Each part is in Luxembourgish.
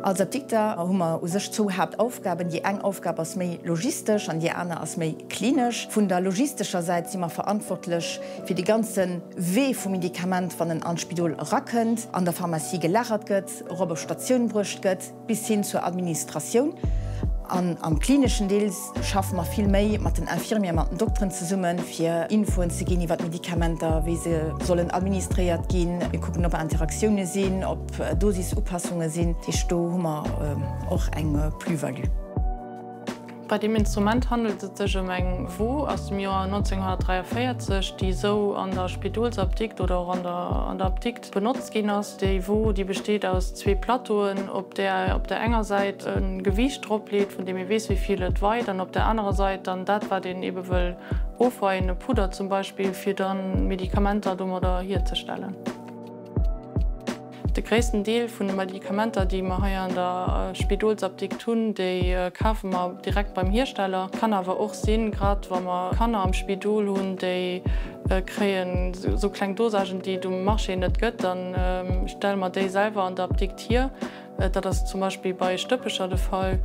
Als Apdikter hu mer u sech zwou Haaptaufgaben. Déi eng Aufgab ass méi logistesch an déi aner ass méi klinesch. Vun der logistescher Säit si mer verantwortlech fir de ganze Wee vum Medikament, wann en an d'Spidol erakënnt, an der Pharmacie gelagert gëtt, erop op Statioun bruecht gëtt, bis hin zur Administratioun. An am klineschen Deel schaffe mer vill méi mat den Infirmieren, mat den Dokteren zesummen, fir Infoen ze ginn iwwer d'Medikamenter, wéi se sollen administréiert ginn. Mir kucken, ob Interaktioune sinn, ob Dosisuppassunge sinn. Dat heescht, do hu mer och eng Plus-value. Bei deem Instrument handelt et sech ëm eng Wo aus dem Joer 1943, déi esou an der Spidolsapdikt oder och an der Apdikt benotzt ginn ass. Déi Wo, déi besteet aus zwee Plateauen, op där op der enger Säit e Gewiicht drop leet, vun deem ee weess, wéi vill et weit, an op der anerer Säit dann dat, wat een ebe wëll ofweien, e Pudder zum Beispill, fir dann Medikamenter domadder hierzestellen. De gréissten Deel vun de Medikamenter, déi mer hei an der Spidolsapdikt hunn, déi kafe mer direkt beim Hiersteller. Kann awer och sinn, grad wa mer Kanner am Spidol hunn, déi kréien esou kleng Dosagen, déi et um Marché net gëtt, da stelle mer déi selwer an der Apdikt hier. Dat ass zum Beispill bei Stëppecher de Fall.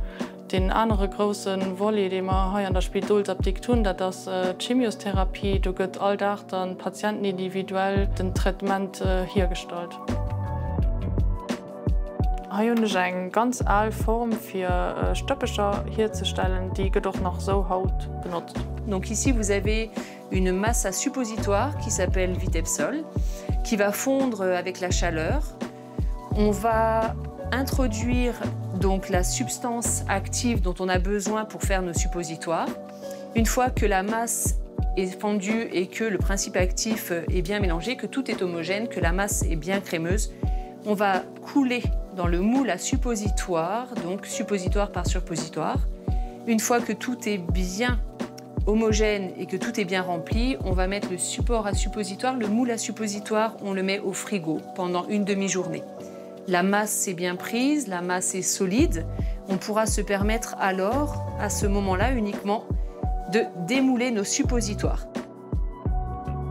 Deen anere grousse Volet, dee mer hei an der Spidolsapdikt hunn, dat ass d'Chimiostherapie. Do gëtt all Dag dann patientenindividuell den Traitement hiergestallt. Hei hunn ech eng ganz al Form fir Stëppecher hierzestellen. Déi gëtt och nach esou haut benotzt. Donc ici vous avez une masse à suppositoire qui s'appelle Vitepsol, qui va fondre avec la chaleur. On va introduire donc la substance active dont on a besoin pour faire nos suppositoires. Une fois que la masse est fondue et que le principe actif est bien mélangé, que tout est homogène, que la masse est bien crémeuse, on va couler dans le moule à suppositoire, donc suppositoire par suppositoire. Une fois que tout est bien homogène et que tout est bien rempli, on va mettre le support à suppositoire, le moule à suppositoire, on le met au frigo pendant une demi-journée. La masse est bien prise, la masse est solide. On pourra se permettre alors, à ce moment-là uniquement, de démouler nos suppositoires.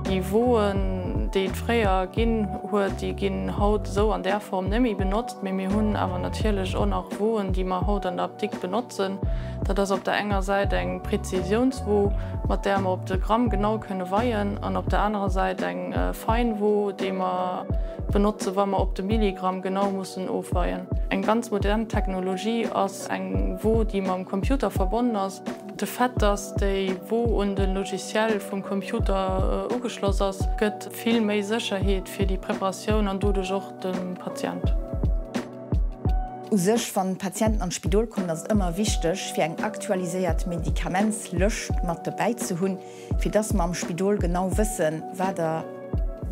Déi Woen, déi et fréier ginn huet, déi ginn haut esou an där Form net méi benotzt. Mee mir hunn awer natierlech och nach Woen, déi mer haut an der Apdikt benotzen. Dat ass op der enger Säit eng Prezisiounswo, mat där mer op de Gramm genau kënne weien, an op der anerer Säit eng Feinwo, déi mer benotzen, wa mer op de Milligramm genau mussen ofweien. Eng ganz modern Technologie ass eng Wo, déi mam Computer verbonnen ass. De Fait, dass déi Wo un de Logiciel vum Computer ugeschloss ass, gëtt vill méi Sécherheet fir déi Preparatioun an doduerch och dem Patient. U sech, wann Patienten an d'Spidol kommen, ass et ëmmer wichteg, fir eng aktualiséiert Medikamentslëscht mat dobäi ze hunn, fir dass mer am Spidol genau wëssen, wat Der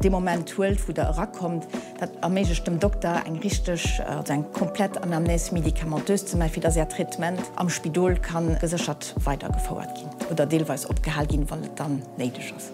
dee Moment huelt, wou Der erakommt. Dat erméiglecht dem Dokter, eng richteg, also eng komplett Anamnèse médicamenteuse ze maachen, fir dass Äert Traitement am Spidol ka geséchert weidergefouert ginn oder deelweis opgehal ginn, wann et dann néideg ass.